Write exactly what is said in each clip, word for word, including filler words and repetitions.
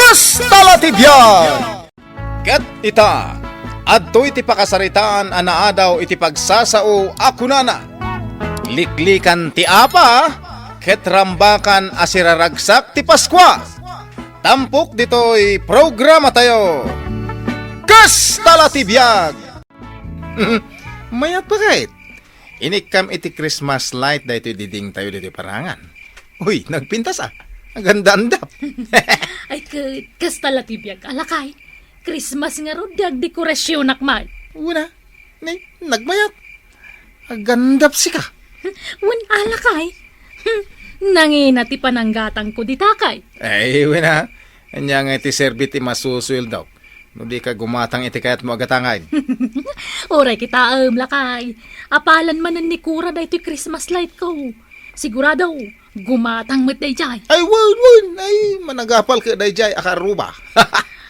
Kasta la ti biag! Ket ita, adtoy ti pakasaritaan a naadaw iti pagsasao a kunana, "Liklikan ti apa, ket rambakan a siraragsak ti Paskua." Tampok ditoy programatayo, Kasta la ti biag! Mayat pa kayat? Inikkam iti Christmas light daytoy didingtayo ditoy parangan. Uy, nagpintas a. Aganda-andap. Ay, ket, kasta la ti biag, a lakay. Christmas ngarud, di agdekorasionak met. Una, ni, nagmayat. Agandap sika. Wen a lakay. Nangina ti pananggatangko dita kay. Ay, wen a. Ania nga iti serbi ti masusueldok? No di ka gumatang iti kayatmo a gatangay. Uray kitaem, lakay. Apalan manen ni Kora daytoy Christmas light ko. Sigurado, gumatang met dayjay. Ay, wen, wen. Ay, managapal ka dayjay a karuba.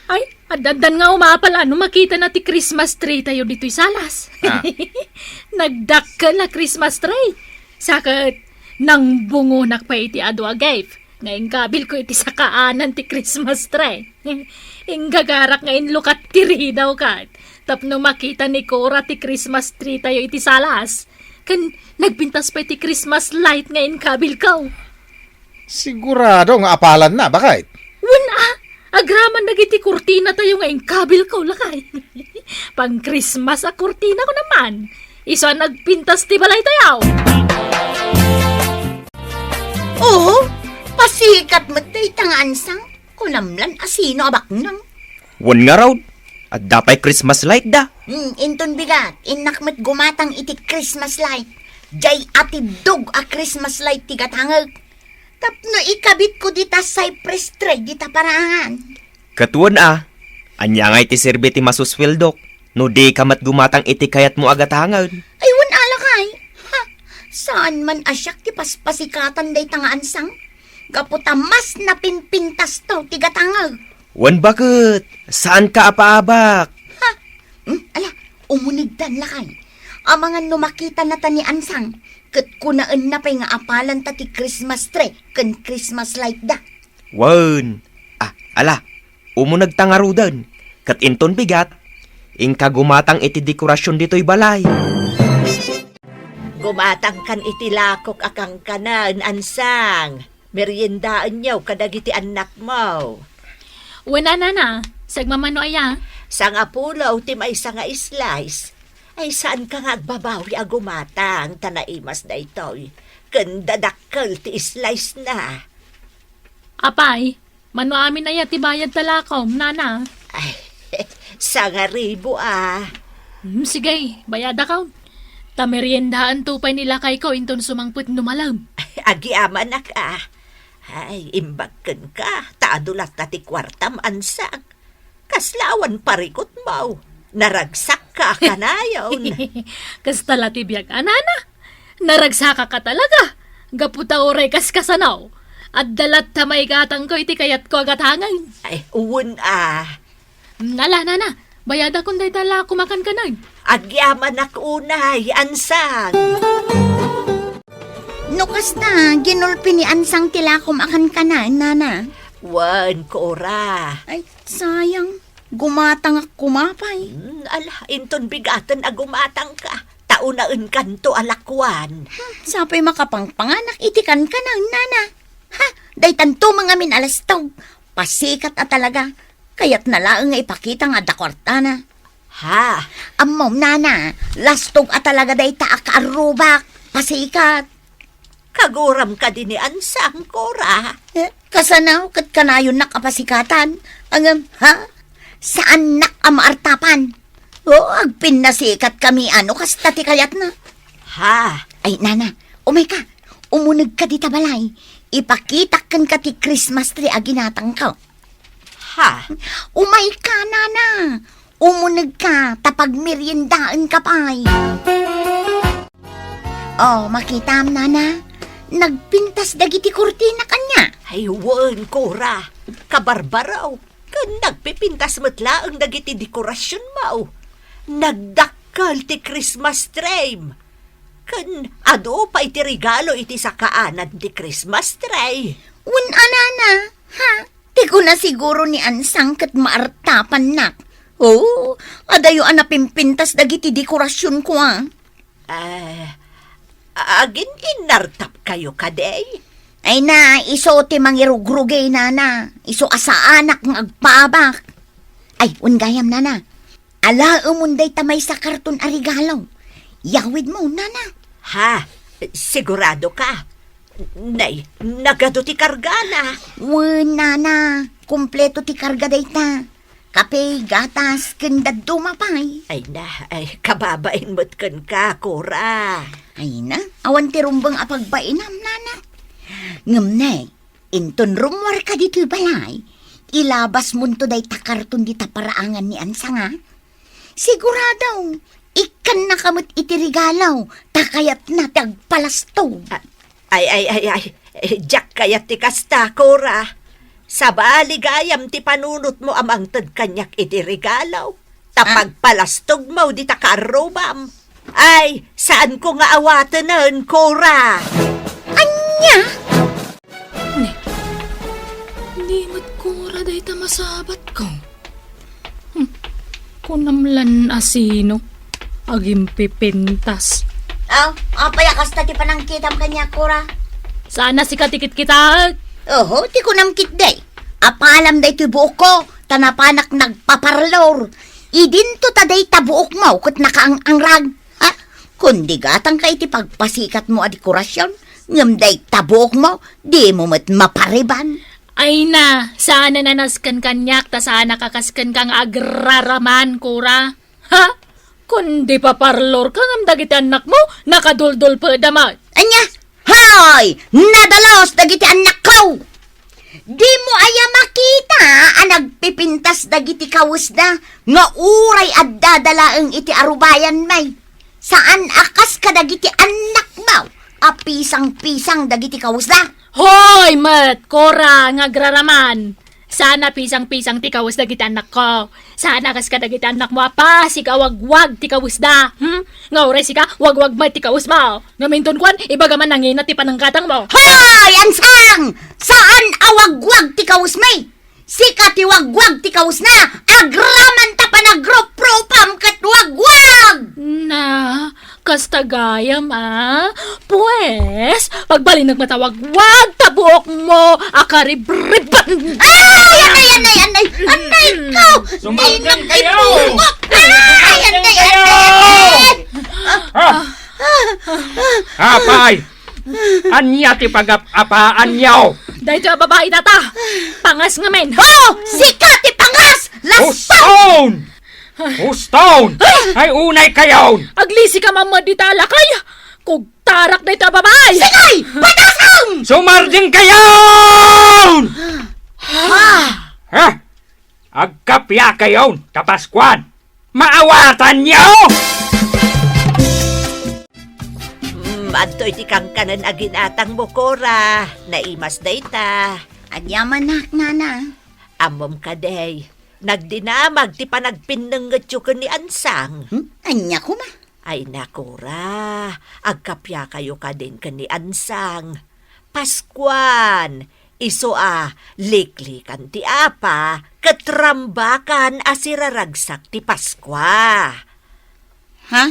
Ay, addan nga umapal a no makitana ti Christmas tree tayo ditoy salas. Ah. Nagdakkel a Christmas tree. Sa ket, nangbungonak pay iti adu a gift nga inggabilko iti sakaanan ti Christmas tree. Inggagarak nga inlukat ti ridaw ket tapno makita ni Kora ti Christmas tree tayo iti salas. Ken nagpintas pay ti Christmas light nga inkabilko. Sigurado nga apalanna, bakit? Wen a, agraman dagiti kurtina tayo nga inkabilko, lakay. Pang-Christmas a kurtina ko naman. Isu a nagpintas ti balay tayo. Oo, pasikat met dayta nga ansang. Kunam lan a sino a baknang. Wen ngarud, adda pay Christmas light da. Hmm, inton bigat, innak met gumatang iti Christmas light. Jay atiddog a Christmas light ti gatangek. Tapno ikabitko dita cypress tree dita parangan. Ket wen a, ania nga iti serbi ti masusweldok no di ka met gumatang iti kayatmo a gatangen? Ay, wen a lakay. Ha, saan man a siak ti paspasikatan dayta nga ansang? Gapu ta mas napinpintasto ti gatangek. Wen baket, saanka a paabak. Ha? Hmm, ala, umunegdan lakay. Amangan no makitanata ni ansang, ket kunaenna pay nga apalanta ti Christmas tree ken Christmas light da. Wen. Ah, ala, umunegta ngaruden, ket inton bigat, inka gumatang iti dekorasion ditoy balay. Gumatangkan iti lakok a kankanen, ansang. Meriendaenyo kadagiti annakmo. Wen a, nana, sagmamano aya? Sangapulo ti maysa nga slice. Ay, saanka nga agbabawi a gumatang, ta naimas daytoy. Ken dadakkel ti slice na. Apay, mano amin aya ti bayad ta lakom, nana? Ay, sangaribu a. Hmm, sige, bayadakon. Ta meriendaanto pay ni lakayko inton sumangpet no malem. Agyamanak a. Ay, imbag kenka, ta adu latta ti kuartam, ansang. Kasla awan parikutmo. Naragsakka a kanayon. Kasta la ti biag a, nana. Naragsakak a talaga. Gapu ta uray kaskasano, adda latta maigatangko iti kayatko a gatangen. Ay, wen a. Nala, nana, bayadakon dayta lakom a kankanen. Agyamanak unay, ansang. No kasta, ginulpi ni ansang ti lakom a kankanen, nana. Wen, Kora. Ay, sayang. Gumatangak koma pay. Hmm, ala, inton bigaten a gumatangka. Ta unaenkanto a lakuan. Hmm, sapay makapangpanganak iti kankanen, nana. Ha, daytanto mangamin a lastog. Pasikat a talaga. Kayatna laeng nga ipakita nga adda kuartana. Ha? Ammom, nana, lastog a talaga dayta a kaarrubak. Pasikat. Kaguram kadi ni ansang, Kora? Eh, kasano ket kanayonnak a pasikatan? Ngem, ha? Saannak a maartapan. O, agpinnasikat kami, ano, kasta ti kayatna. Ha? Ay, nana, umayka. Umunegka dita balay. Ipakitak kenka ti Christmas tree a ginatangko. Ha? Umayka, nana. Umunegka, ta pagmeriendaenka pay. Oh, makitam, nana. Nagpintas dagiti kurtina kaniak. Ay, wen, Kora. Kabarbaro. Ken nagpipintas met laeng dagiti dekorasionmo. Nagdakkel ti Christmas tree. Ken adu pay ti regalo iti sakaanan ti Christmas tree. Wen a, nana, ha? Ti kuna siguro ni Ansang ket maartapannak. Oo, adayo a napimpintas dagiti dekorasionko, a. Eh, agin-innartapkayo kadi? Ay na, isu ti mangirugrugay, nana. Isu a saanak nga agpaabak. Ay, wen gayam, nana. Alaemon dayta maysa karton a regalo. Yawidmo, nana. Ha? Sigurado ka? Nay, nagadu ti kargana. Wen, nana. Kompleto ti karga dayta. Kape, gatas, ken dadduma pay. Ay na, ay, kababain met kenka, Cora. Ay na, awan ti rumbeng a pagbainam, nana. Ngem ne, inton rummuarka ditoy balay, ilabasmonto dayta karton dita paraangan ni Ansang, a. Sigurado, ikkannaka met iti regalo, ta kayatna ti agpalastog. A-, ay, ay, ay, ay, eh, diak kayat ti kasta, Cora. Sabali gayam ti panunotmo a mangted kaniak iti regalo. Ta Ah? pagpalastogmo dita kaarrubam. Ay, saanko nga awatenen, Cora. Ania? Ne, di met Cora dayta masabatko. Hmm, kunam lan a sino agimpipintas. Aw, apay a kasta ti panangkitam kaniak, Cora? Saan a sika ti kitkitaek? Oho, ti kunam ketdi. Apalam daytoy buokko, ta napanak nagpaparlor. Idinto ta dayta buokmo ket nakaang-angrag. Ha? Kundi gatangka iti pagpasikatmo a dekorasion, ngem dayta buokmo, dimo met mapariban. Ay na, saan a nasken kaniak, ta saan a kakaskenka nga agraraman, Cora. Ha? Kundi paparlorka ngem dagiti annakmo, nakaduldulpeda met. Ania? Hoy! Nadalus dagiti annakko! Dimo aya makita a nagpipintas dagiti kawesda nga uray addada laeng iti arubayan, may? Saan a kas kadagiti annakmo a pisang-pisang dagiti kawesda? Hoy met, Cora, nga agraraman! Saan a pisang-pisang ti kawes dagiti annakko. Saan a kas kadagiti annakmo a pasig a wagwag ti kawesda. Hmm? Nga uray sika, wagwag met ti kawesmo. Ngem inton kuan, ibaga man nangina ti pananggatangmo. Hoy, Ansang! Saan a wagwag ti kawesmi? Sika ti wagwag ti kawesna. Agraman ta panagruprupam ket wagwag! Na, kasta gayam, a? Pues, pagbalinnak met a wagwag ta buokmo a karibriban. Ay, anay, anay, anay, anay ko! Sumangkot kayo! Ay, anay, anay, anay! Ah! Apay! Ania ti pagap-apaanyo? Daytoy a babai dayta. Pangas ngamin. Oh! Sika ti pangas! Lastan! Uston! Uston! Ay, unay kayon! Aglisi ka mamad dita, lakay! Kugtarak dayta a babai! Sige! Patasam! Sumardeng kayon! Ha? Ha? Agkapia kayon, ta Paskuan! Maawatanyo! Mm, adtoy ti kankanen a ginatangmo, Cora. Naimas dayta. Ania manak, nana? Ammom kadi, nagdinamag ti panagpinnengetyo ken ni Ansang. Hmm? Ania koma? Ay, na, Cora, agkapiakayo kadin ken ni Ansang. Paskuan, isu a liklikan ti apa, ket rambakan a siraragsak ti Paskua. Ha?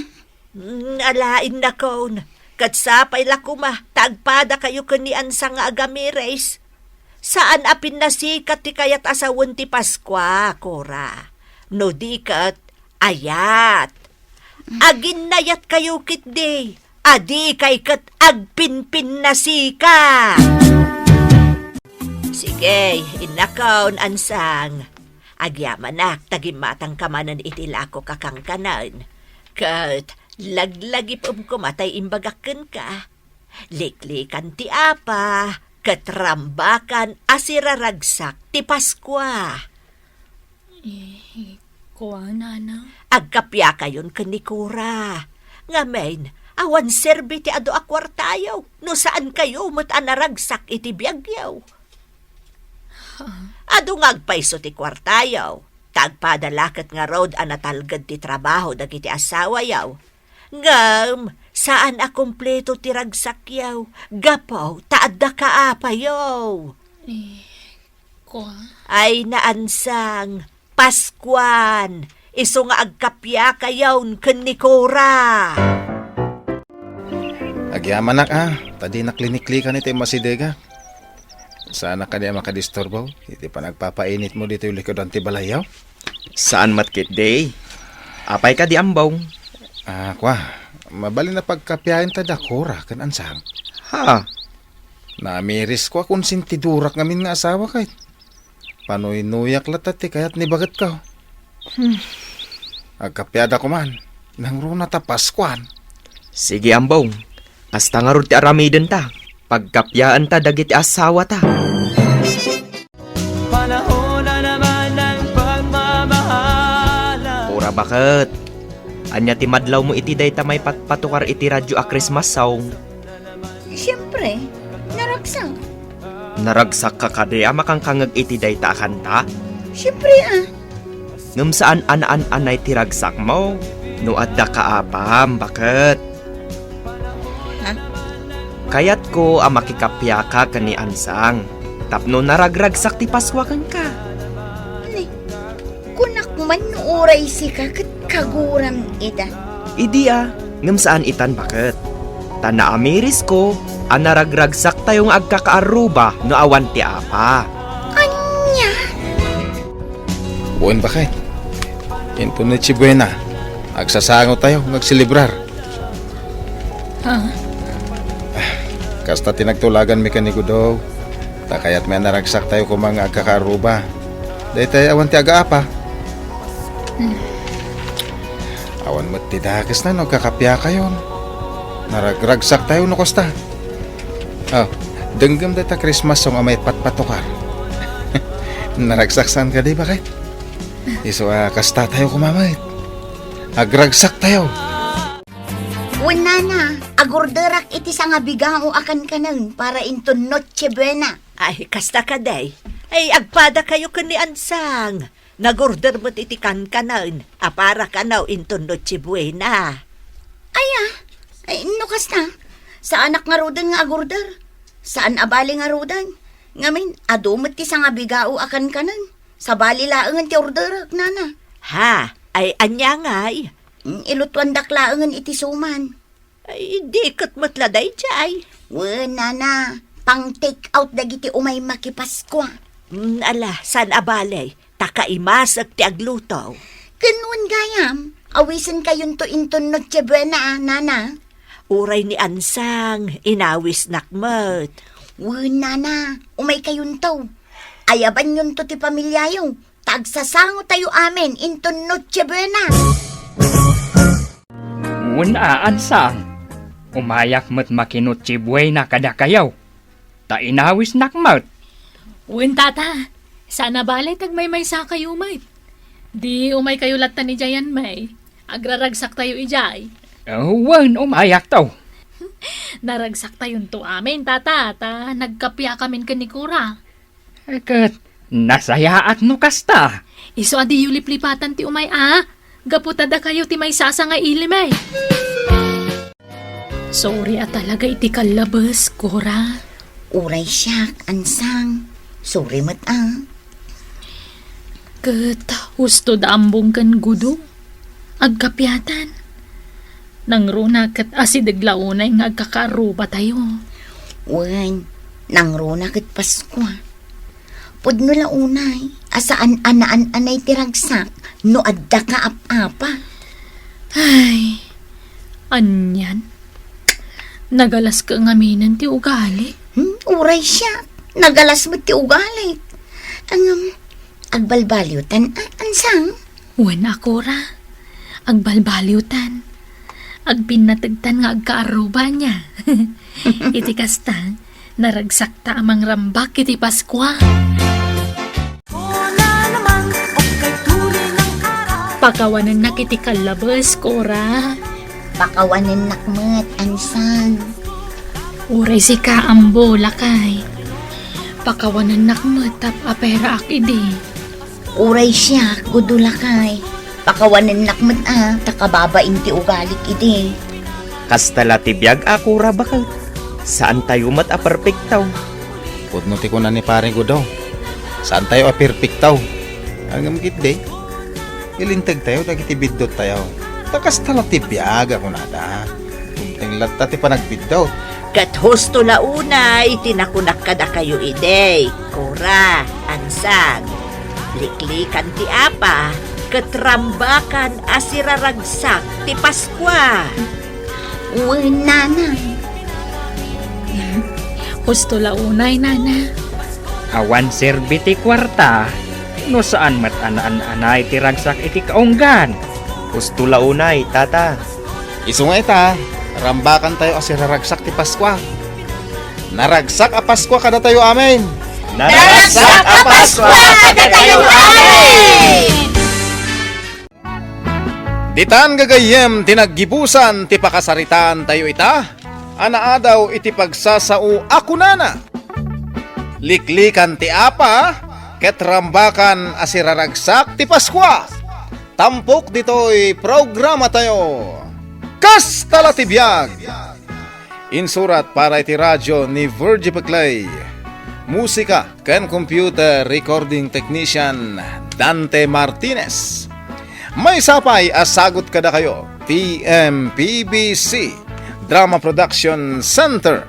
Mm, alaen nakon, ket sapay la koma ta agpadakayo ken ni Ansang nga agamiris. Saan a pinnasikat ti kayat a sawen ti Paskua, Cora. No di ket, ayat. Aginnayatkayo ketdi, a dikay ket agpinpinnasika. Sige, innakon, Ansang. Agyamanak ta gimmatangka manen iti lakok a kankanen. Ket laglagipem koma tay imbagak kenka. Liklikan ti apa, ket rambakan a siraragsak ti Paskua. Eh, kua, nana? Agkapiakayon ken ni Cora. Ngamin, awan serbi ti adu a kuartayo, no saankayo met a naragsak iti biagyo. Ah. Adu nga agpayso ti kuartayo, ta agpada la ket ngarud a natalged ti trabaho dagiti asawayo. Ngem, saan a kompleto ti ragsakyo, gapu ta adda kaapayo. Eh, Kua? Ay, Ansang, Paskuan, isu nga agkapiakayon ken ni Cora. Agyamanak, a, ta dinak liniklikan iti masidega. Saanak kadi a makadisturbo iti panagpapainitmo ditoy likudan ti balayyo? Saan met ketdi. Apay kadi, Ambong? A, kua, mabalin a pagkapiaentayo da Cora ken Ansang. Ha? Naamiris kua, konsentidorak ngamin nga asawa ket. Panuynuyak latta ti kayat ni baketko. Hmm. Agkapiada koman. Nangruna ta Paskuan. Sige, Ambong. Kasta ngarud ti aramidenta. Pagkapiaenta dagiti asawata. Panahon na naman ng pagmamahalan. Cora, baket? Ania ti madlawmo iti dayta maipatpatukar iti radyo a Christmas song? Siempre, naragsak. Naragsakka kadi a makangkangeg iti dayta a kanta? Siempre, a. Ngem saan a naan-anay ti ragsakmo no addaka apam, baket? Ha? Kayatko a makikapiaka ken ni Ansang tapno naragragsak ti Paskua kenka. Ni, kunak man no uray sika ket kaguram ida. Idi a, ngem saan itan, baket? Ta naamirisko a naragragsaktayo nga agkakaarruba no awan ti apa. Ania? Wen, baket. Inton Noche Buena, agsasangotayo nga agselebrar. Ha? Kasta ti nagtulaganmi ken ni Gudo. Ta kayatmi a naragsaktayo koma nga agkakaarruba. Daytay awan ti agaapa. Hmm. Awan met ti dakesna no agkakapiakayon. Naragragsaktayo no kasta. O, denggem dayta Christmas song a maipatpatukar. Naragsak saan kadi, baket? Isu a kastatayo koma met. Agragsaktayo. Wen, nana, agorderak iti sangabigao a kankanen para inton Noche Buena. Ay, kasta kadi. Ay, agpadakayo ken ni Ansang. Nagorder met iti kankanen a para kano inton Noche Buena. Ay, a. Ay, no kasta, saanak ngaruden nga agorder. Saan a bale ngaruden. Ngamin, adu met ti sangabigao a kankanen. Sabali laengen ti orderek, nana. Ha? Ay, ania ngay? Mm, ilutuandak laengen iti suman. Ay, di ket met la daydiay. Wen, nana, pang-take out dagiti umay makipaskua. Mm, ala, saan a bale, ta kaimasek ti agluto. Ken wen gayam, awisenkayonto inton Noche Buena, a, nana? Uray ni Ansang, inawisnak met. Wen, nana, umaykayonto. Ayabanyonto ti pamiliayo, ta agsasangotayo amin inton Noche Buena. Wen a, Ansang, umayak met maki-Noche Buena kadakayo, ta inawisnak met. Wen, tata, saan a bale ta agmaymaysakayo met. Di umaykayo lattan idiay, May. Agraragsaktayo idiay. O, wen, umayakto. Naragsaktayonto amin, tata, ta nagkapiakamin ken ni Cora. Ket nasayaat no kasta. Isu a diyo liplipatan ti umay a, gapu ta dakayo ti maysasa nga ilim, e. Sorry a talaga iti kallabes, Cora. Uray siak, Ansang. Sorry met a. Ket husto da Ambong ken Gudo. Agkapiatan. Nangruna ket asideg la unay nga agkakaarrubatayo. Wen, nangruna ket Paskua. Pudno la unay a saan a naan-anay ti ragsak no adda kaap-apa. Ay, anian? Nagalaska ngaminen ti ugali? Hmm, uray siak. Nagalas met ti ugali. Ngem, agbalbaliwtan a, Ansang? Wen a, Cora, agbalbaliwtan. Agpinnategtan nga agkaarruba nia. Iti kasta, naragsakta a mangrambak iti Paskua. Pakawanennak iti kallabes, Cora. Pakawanennak met, Ansang. Uray sika, Ambo, lakay. Pakawanennak met, tap-aperaak idi. Uray siak, Gudo, lakay. Pakawanennak met a, ta kababain ti ugalik idi. Kasta la ti biag a, Cora, baket. Saantayo met a perpekto. Pudno ti kuna ni Pare Gudo. Saantayo a perpekto. Ngem ketdi, ilinteg tayo dagiti biddut tayo. Ta kasta la ti biag a kunada. Dumteng latta ti panagbiddut. Ket husto la unay ti nakunak kadakayo idi, Cora, Ansang. Liklikan ti apa, ket rambakan a siraragsak ti Paskua. Wen, Nana. Husto la unay, Nana. Awan serbi ti kuarta, no saan met a naan-anay ti ragsak iti kaunggan. Husto la unay, Tata. Isu nga ita, rambakan tayo a siraragsak ti Paskua. Naragsak a Paskua kadatayo amin. Naragsak a Paskua kadatayo amin. Ditan gagayyem ti naggibusan ti pakasaritaan tayo ita, a naadaw iti pagsasao a kunana, Liklikan ti apa, ket rambakan a siraragsak ti Paskua. Tampok ditoy programa tayo. Kasta la ti biag! Insurat para iti radio ni Virgie Peclay. Musika ken computer recording technician Dante Martinez. Maysa pay a sagut kadakayo ti M P B C Drama Production Center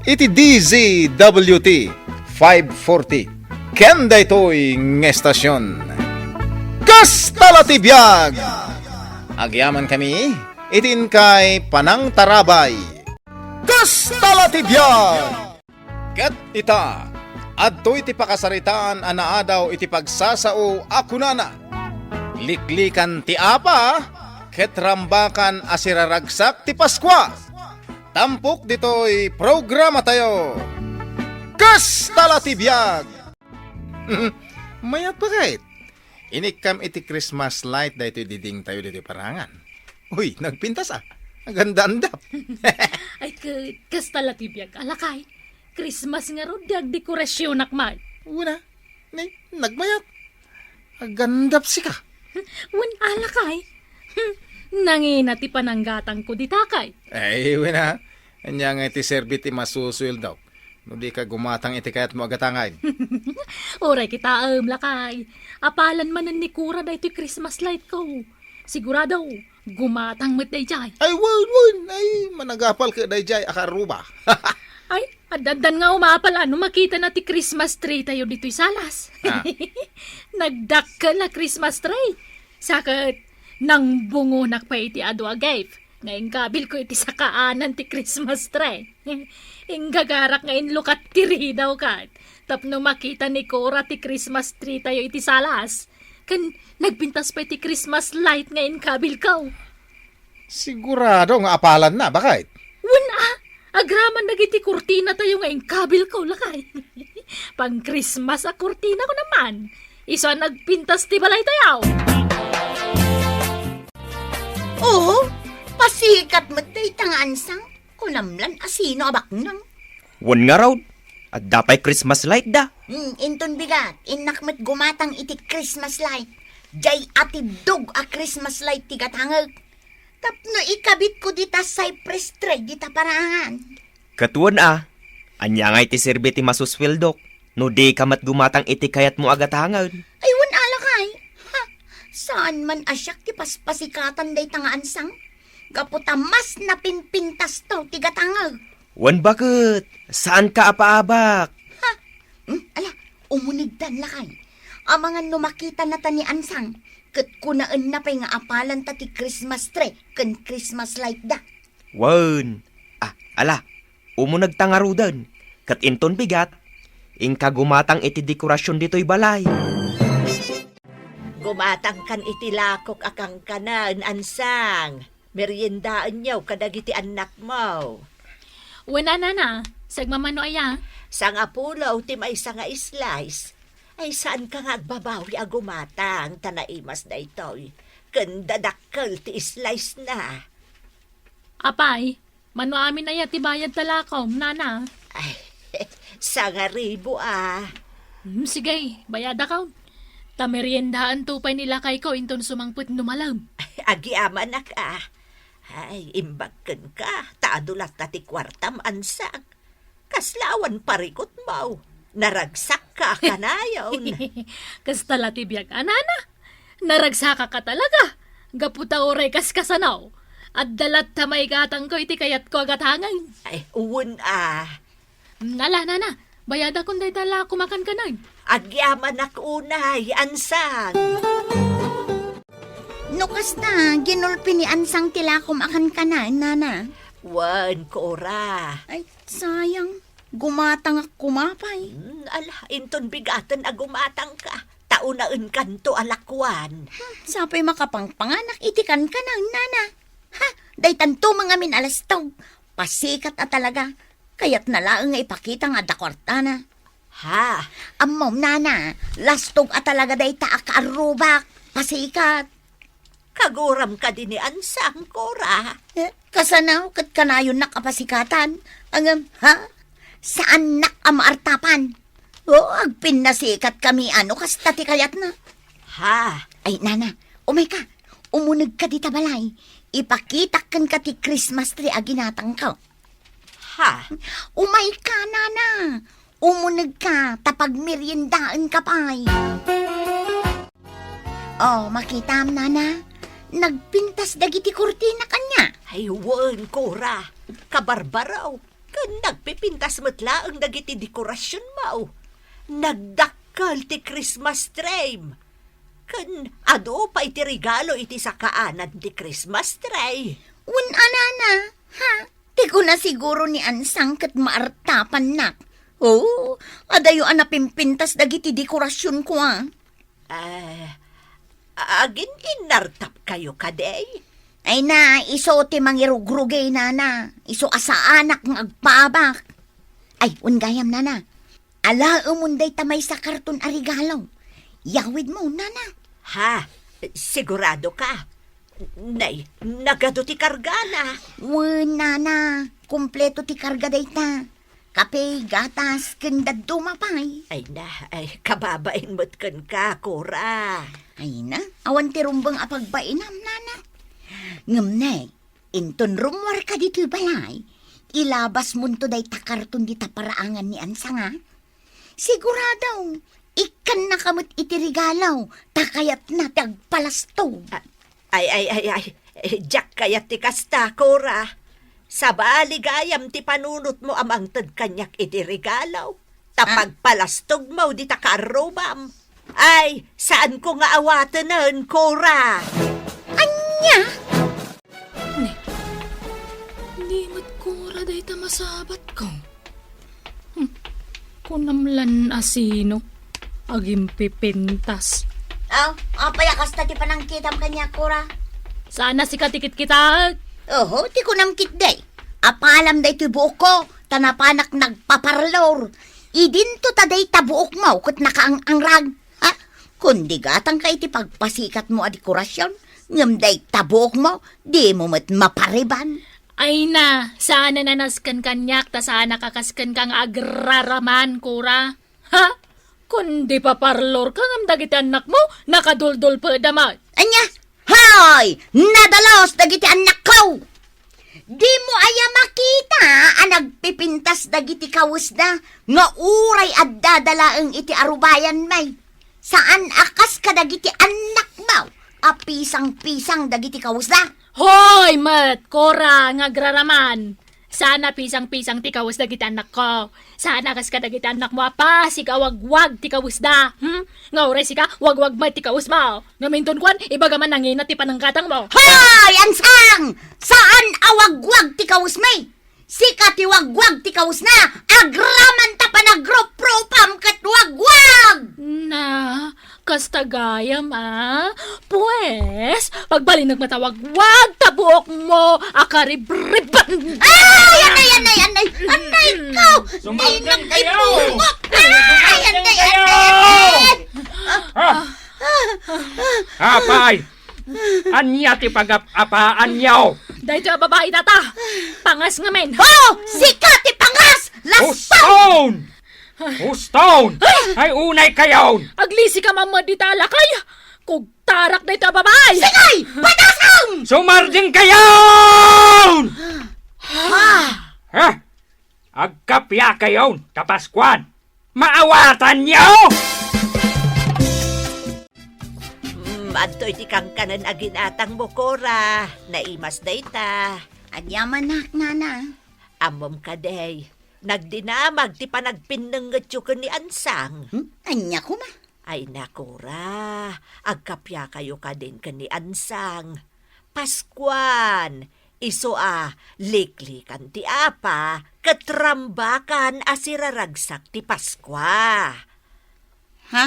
iti D Z W T five forty ken daytoy nga estasion. Kasta la ti biag! Agyamankami iti inkay panangtarabay. Kasta la ti biag! Ket ita, adtoy ti pakasaritaan a naadaw iti pagsasao a kunana, Liklikan ti apa, ket rambakan a siraragsak ti Paskua. Tampok ditoy programa tayo. Kasta la ti biag! Mayat pa ket? Inikkam iti Christmas light daytoy diding tayo ditoy parangan. Uy, nagpintas a. Aganda-andap. Ay, ka-, kasta la ti biag, a lakay. Christmas ngarud, ti agdekorasionak met. Una, ni, nagmayat. Agandap sika. Wen, a lakay. Hmm, nangina ti pananggatangko dita kay. Ay, wen a. Ania nga iti serbi ti masusueldok no di ka gumatang iti kayatmo a gatangen? Uray kitaem, lakay. Apalan manen ni Cora daytoy Christmas light ko. Sigurado, gumatang met dayjay. Ay, wen, wen. Ay, managapal ket dayjay a karuba. Ay, addan nga umapal a no makitana ti Christmas tree tayo ditoy salas. Ah. Nagdakkel a Christmas tree. Sa ket, nangbungonak pay iti adu a gift nga inggabilko iti sakaanan ti Christmas tree. Inggagarak nga inlukat ti ridaw ket tapno makita ni Cora ti Christmas tree tayo iti salas. Ken nagpintas pay ti Christmas light nga inkabilko. Sigurado nga apalanna, baket? Wen a, agraman dagiti kurtina tayo nga inkabilko, lakay. Pang-Christmas a kurtina ko naman. Isu a nagpintas ti balay tayo. Oo, pasikat met dayta nga ansang. Kunam lan a sino a baknang. Wen ngarud, adda pay Christmas light da. Hmm, inton bigat, innak met gumatang iti Christmas light. Jay atiddog a Christmas light ti gatangek. Tapno ikabitko dita cypress tree dita parangan. Ket wen a, ania ngay ti serbi ti masusweldok no di ka met gumatang iti kayatmo a gatangen? Ay, wen a lakay. Ha, saan man a siak ti paspasikatan dayta nga ansang? Gapu ta mas napinpintasto ti gatangek. Wen baket, saanka a paabak. Ha? Hmm, ala, umunegdan lakay. Amangan no makitanata ni ansang, ket kunaenna pay nga apalanta ti Christmas tree ken Christmas light da. Wen. Ah, ala, umunegta ngaruden. Ket inton bigat, inka gumatang iti dekorasion ditoy balay. Gumatangkan iti lakok a kankanen, ansang. Meriendaenyo kadagiti annakmo. Wen a, nana, sagmamano aya? Sangapulo ti maysa nga slice. Ay, saanka nga agbabawi a gumatang, ta naimas daytoy. Ken dadakkel ti slice na. Apay, mano amin aya ti bayad ta lakom, nana? Ay, sangaribu a. Hmm, sige, bayadakon. Ta meriendaanto pay ni lakayko inton sumangpet no malem. Agyamanak a. Ay, imbag kenka, ta adu latta ti kuartam, ansang. Kasla awan parikutmo. Naragsakka kanayon. Kasta la ti biag a, nana. Naragsakka talaga. Gapu ta uray kaskasano, adda latta maigatangko iti kayatko a gatangen. Ay, wen a. Ala, nana, bayadakon dayta la kumakankanen. Agyamanak unay, Ansang. No kasta, ginulpi ni Ansang ti lakom a kankanen, nana. Wen, Cora. Ay, sayang. Gumatangak koma pay. Hmm, ala, inton bigaten a gumatangka, ta unaenkanto a lakuan. Hmm, sapay makapangpanganak iti kankanen, nana. Ha, daytanto mangamin a lastog. Pasikat a talaga. Kayatna laeng nga ipakita nga adda kuartana. Ha? Ammom, nana, lastog a talaga dayta a kaarrubak. Pasikat. Kaguram kadi ni Ansang, Cora? Eh, kasano ket kanayonnak a pasikatan? Ngem, ha? Saannak a maartapan. O, agpinnasikat kami, ano, kasta ti kayatna. Ha? Ay, nana, umayka. Umunegka dita balay. Ipakitak kenka ti Christmas tree a ginatangko. Ha? Umayka, nana. Umunegka, ta pagmeriendaenka pay. O, makitam, nana. Nagpintas dagiti kurtina kaniak. Ay, wen, Cora. Kabarbaro. Ken nagpipintas met laeng dagiti dekorasionmo. Nagdakkel ti Christmas tree. Ken adu pay ti regalo iti sakaanan ti Christmas tree. Wen a, nana, ha? Ti kuna siguro ni Ansang ket maartapannak. O, adayo a napimpintas dagiti dekorasionko, a. Eh, agin-innartapkayo kadi? Ay na, isu ti mangirugrugay, nana. Isu a saanak nga agpaabak. Ay, wen gayam, nana. Alaemon dayta maysa karton a regalo. Yawidmo, nana. Ha? Sigurado ka? Nay, nagadu ti kargana. Wen, nana. Kompleto ti karga dayta. Kape, gatas, ken dadduma pay. Ay na, ay, kababain met kenka, Cora. Ay na, awan ti rumbeng a pagbainam, nana. Ngem nay, inton rummuarka ditoy balay, ilabasmonto dayta karton dita paraangan ni Ansang, a. Sigurado, ikkannaka met iti regalo, ta kayatna ti agpalastog. A-, ay, ay, ay, ay, eh, diak kayat ti kasta, Cora. Sabali gayam ti panunotmo a mangted kaniak iti regalo. Ta, a, pagpalastogmo dita kaarrubam. Ay, saanko nga awatenen, Cora. Ania? Ne, di met Cora dayta masabatko. Hmm, kunam lan a sino agimpipintas. Aw, apay a kasta ti panangkitam kaniak, Cora? Saan a sika ti kitkitaek? Oho, ti kunam ketdi. Apalam daytoy buokko, ta napanak nagpaparlor. Idinto ta dayta buokmo ket nakaang-angrag. Ha? Kundi gatangka iti pagpasikatmo a dekorasion, ngem dayta buokmo, dimo met mapariban. Ay na, saan a nasken kaniak, ta saan a kakaskenka nga agraraman, Cora. Ha? Kundi paparlorka ngem dagiti annakmo, nakaduldulpeda met. Ania? Hoy! Nadalus dagiti annakko! Dimo aya makita a nagpipintas dagiti kawesda nga uray addada laeng iti arubayanmi? Saan a kas kadagiti annakmo a pisang-pisang dagiti kawesda? Hoy met, Cora, nga agraraman! Saan a pisang-pisang ti kawes dagiti annakko. Saan a kas kadagiti annakmo a pasig a wagwag ti kawesda. Hmm? Nga uray sika, wagwag met ti kawesmo. Ngem inton kuan, ibaga man nangina ti panangkatangmo. Hoy, Ansang! Saan a wagwag ti kawesmi? Sika ti wagwag ti kawesna. Agraman ta panagruprupam ket wagwag! Na, kasta gayam, a? Pues, pagbalinek met a wagwag ta buokmo a karibriban. Ay, anay, anay, anay! Anay ko! Sumardeng kayo! Ay, anay, anay, anay! Ah! Apay! Ania ti pagap-apaanyo? Daytoy a babai dayta. Pangas ngamin. Oh! Sika ti pangas! Laston! Uston! Uston! Ay, unay kayon! Aglisi ka mamad dita, lakay! Kugtarak dayta a babai! Sige! Patasan! Sumardeng kayon! Ha? Ha? Agkapia kayon, ta Paskuan. Maawatanyo! Mm, adtoy ti kankanan a ginatangmo, Cora. Naimas dayta. Ania manak, nana? Ammom kadi, nagdinamag ti panagpinnengetyo ken ni Ansang. Hmm? Ania koma? Ay, Cora, agkapiakayo kadin ken ni Ansang. Paskuan, isu a liklikan ti apa, ket rambakan a siraragsak ti Paskua. Ha?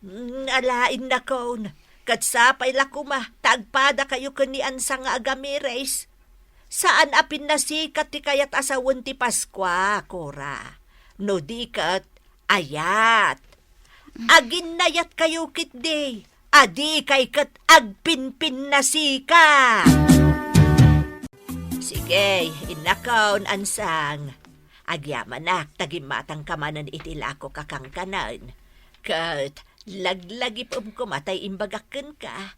Mm, ala, innakon, ket sapay la koma ta agpadakayo ken ni Ansang nga agamiris. Saan a pinnasikat ti kayat a sawen ti Paskua, Cora. No di ket, ayat. Aginnayatkayo ketdi, a dikay ket agpinpinnasikat. Sige, innakon, Ansang. Agyamanak ta gimmatangka manen iti lakok a kankanen. Ket laglagip-em koma tay imbagak kenka.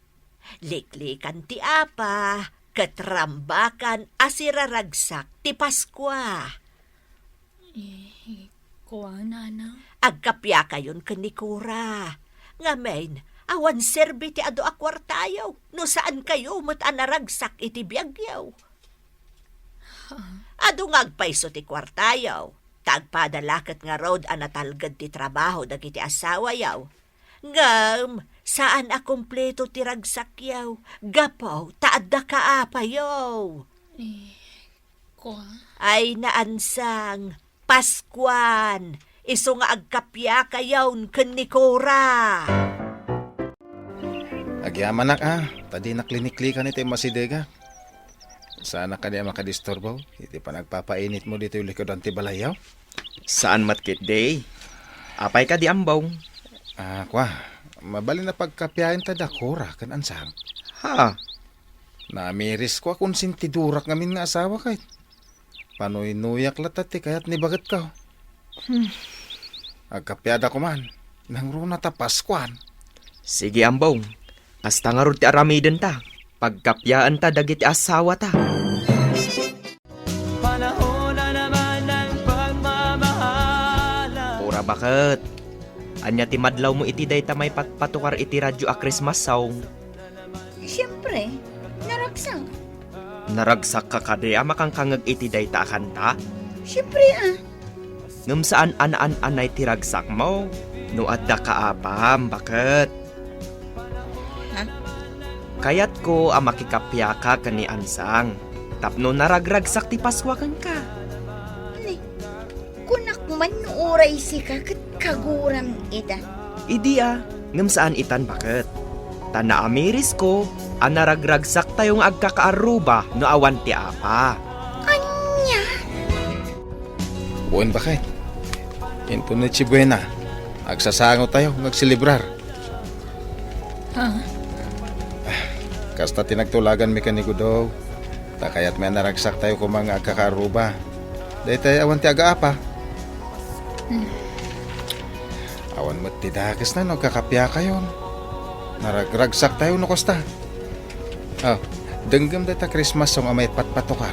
Liklikan ti apa, ket rambakan a siraragsak ti Paskua. Eh, kua, nana? Agkapiakayon ken ni Cora. Ngamin, awan serbi ti adu a kuartayo no saankayo met a naragsak iti biagyo. Adu nga agpayso ti kuartayo, ta agpada la ket ngarud a natalged ti trabaho dagiti asawayo. Ngem, saan a kompleto ti ragsakyo, gapu ta adda kaapayo. Eh, kua? Ay, Ansang, Paskuan, isu nga agkapiakayon ken ni Cora. Agyamanak a, ta dinak liniklikan iti masidegak. Saanak kadi a makadisturbo iti panagpapainitmo ditoy likudan ti balayyo? Saan met ketdi. Apay kadi, Ambong? Ah, kua, mabalin a pagkapiaenta da Cora ken Ansang. Ha? Naamirisko a konsentidorak ngamin nga asawa ket. Panuynuyak latta ti kayat ni baketko. Hmm. Agkapiada koman. Nangruna ta Paskuan. Sige, Ambong. Kasta ngarud ti aramidenta. Pagkapiaanta dagiti asawata. Panahon na naman ng pagmamahalan. Cora, baket? Ania ti madlawmo iti dayta maipatpatukar iti radyo a Christmas song? Siempre, naragsak. Naragsakka kadi a makankangeg iti dayta a kanta? Siempre, ah. Ngem saan a naan-anay ti ragsakmo no adda kaapam, baket? Ha? Kayatko a makikapiaka ken ni Ansang tapno naragragsak ti Paskua kenka. Ni, kunak man no uray sika ket kaguram ida. Idi a, ngem saan itan, baket? Ta naamirisko a naragragsaktayo nga agkakaarruba no awan ti apa. Ania? Wen, baket. Inton Noche Buena, agsasangotayo nga agselebrar. Ha? Kasta ti nagtulaganmi ken ni Gudo, ta kayatmi a naragsaktayo koma nga agkakaarruba. Daytay awan ti agaapa. Hmm. Awan met ti dakesna no agkakapiakayon. Naragragsaktayo no kasta. Oh, denggem dayta Christmas song a maipatpatukar.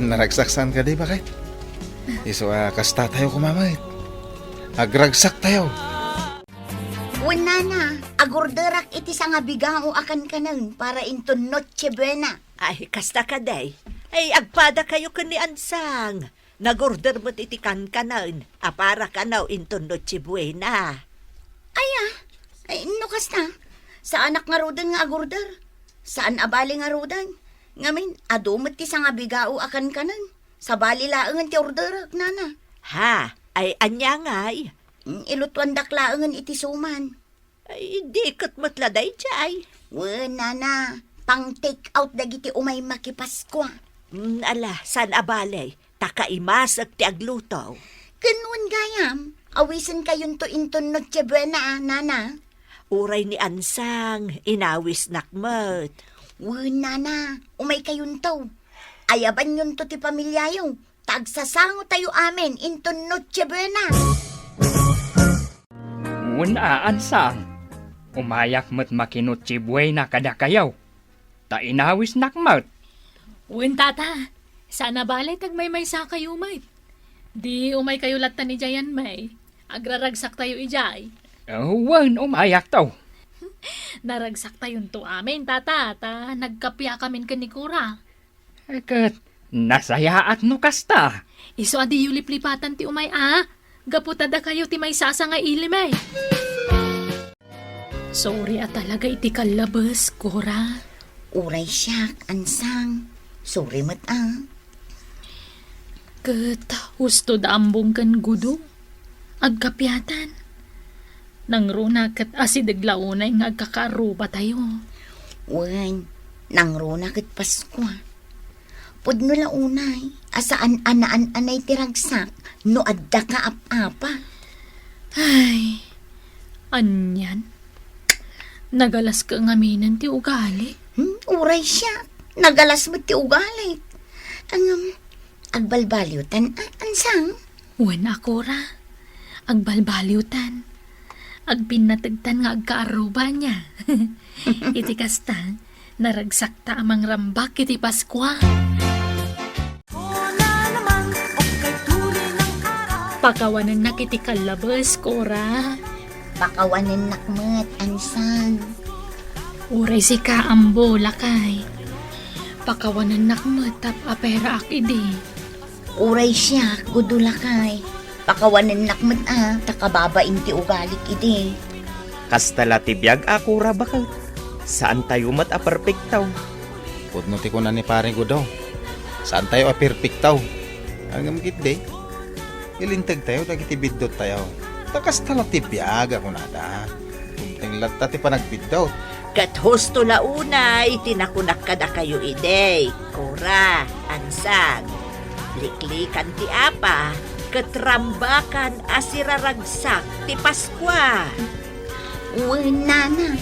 Naragsak saan kadi, baket? Isu a kastatayo koma met. Agragsaktayo. Wen, nana, agorderak iti sangabigao a kankanen para inton Noche Buena. Ay, kasta kadi. Ay, agpadakayo ken ni Ansang. Nagorder met iti kankanen a para kano inton Noche Buena. Aya, ay, no kasta, saanak ngaruden nga agorder. Saan a bali ngaruden. Ngamin, adu met ti sangabigao a kankanen. Sabali laengen ti orderek, nana. Ha? Ay, ania ngay? Mm, ilutuandak laengen iti suman. Ay, di ket met la daydiay. Wen, nana, pang-take out dagiti umay makipaskua. Mm, ala, saan a bali, ta kaimasek ti agluto. Ken wen gayam, awisenkayonto inton Noche Buena, nana. Uray ni Ansang, inawisnak met. Wen, nana, umaykayonto. Ayabanyonto ti pamiliayo. Ta agsasangotayo amin inton Noche Buena. Wen a, Ansang, umayak met maki-Noche Buena kadakayo, ta inawisnak met. Wen, tata, saan a bali ta agmaymaysakayo met. Di umaykayo lattan idiay, May. Agraragsaktayo idiay. Wen, umayakto. Naragsaktayon to amin, tata, ta nagkapiakamin ken ni Cora. Ket nasayaat no kasta. Isu a diyo liplipatan ti umay a. Gapu ta dakayo ti maysasa nga ilim, eh. Sorry a talaga iti kallabes, Cora. Uray siak, Ansang. Sorry met a. Ket husto da Ambong ken Gudo. Agkapiatan. Nangruna ket asideg la unay nga agkakaarrubatayo. Wen, nangruna ket Paskua. Pudno la unay a saan a naan-anay ti ragsak no adda kaap-apa. Ay, anian? Nagalas ka ngaminen ti ugali? Hmm, uray siak. Nagalas met ti ugali. Ngem, agbalbaliwtan, a-, Ansang? Wen a, Cora. Agbalbaliwtan. Agpinnategtan nga agkaarruba nia. Iti kasta, naragsakta a mangrambak iti Paskua. Pakawanennak iti kallabes, Cora. Pakawanennak met, Ansang. Uray sika, Ambo, lakay. Pakawanennak met tapno aperaak idi. Uray siak, Gudo, lakay. Pakawanennak met a, ta kababain ti ugalik idi. Kasta la ti biag a, Cora, baket. Saantayo met a perpekto. Pudno ti kuna ni Pare Gudo. Saantayo a perpekto. Ngem ketdi, ilintegtayo dagiti bidduttayo. Ta kasta la ti biag a kunada. Dumteng latta ti panagbiddut. Ket husto la unay ti nakunak kadakayo idi, Cora, Ansang. Liklikan ti apa, ket rambakan a siraragsak ti Paskua. Wen, Nana.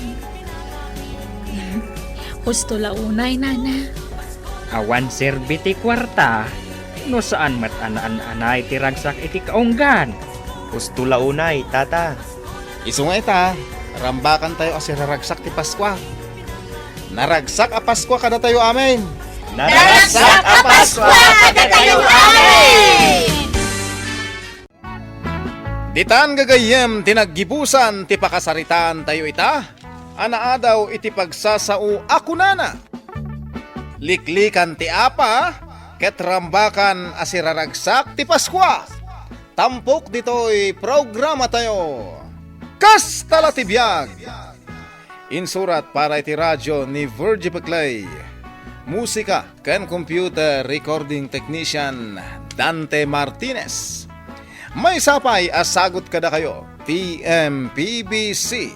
Husto la unay, Nana. Awan serbi ti kuarta, no saan met a naan-anay ti ragsak iti kaunggan. Husto la unay, Tata. Isu nga ita, rambakantayo a siraragsak ti Paskua. Naragsak a Paskua kadatayo amin! Naragsak a Paskua kadatayo amin! Ditan gagayyem ti naggibusan ti pakasaritaantayo ita, a naadaw iti pagsasao a kunana, "Liklikan ti apa, ket rambakan a siraragsak ti Paskua." Tampok ditoy programatayo. Kasta la ti biag! Insurat para iti radio ni Virgie Peclay. Musika ken computer recording technician Dante Martinez. Maysa pay a sagut kadakayo ti M P B C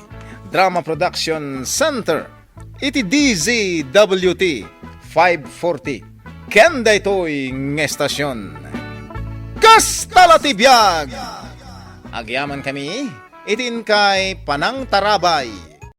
Drama Production Center iti D Z W T five forty ken daytoy nga estasion. Kasta la ti biag! Agyamankami iti inkay panangtarabay.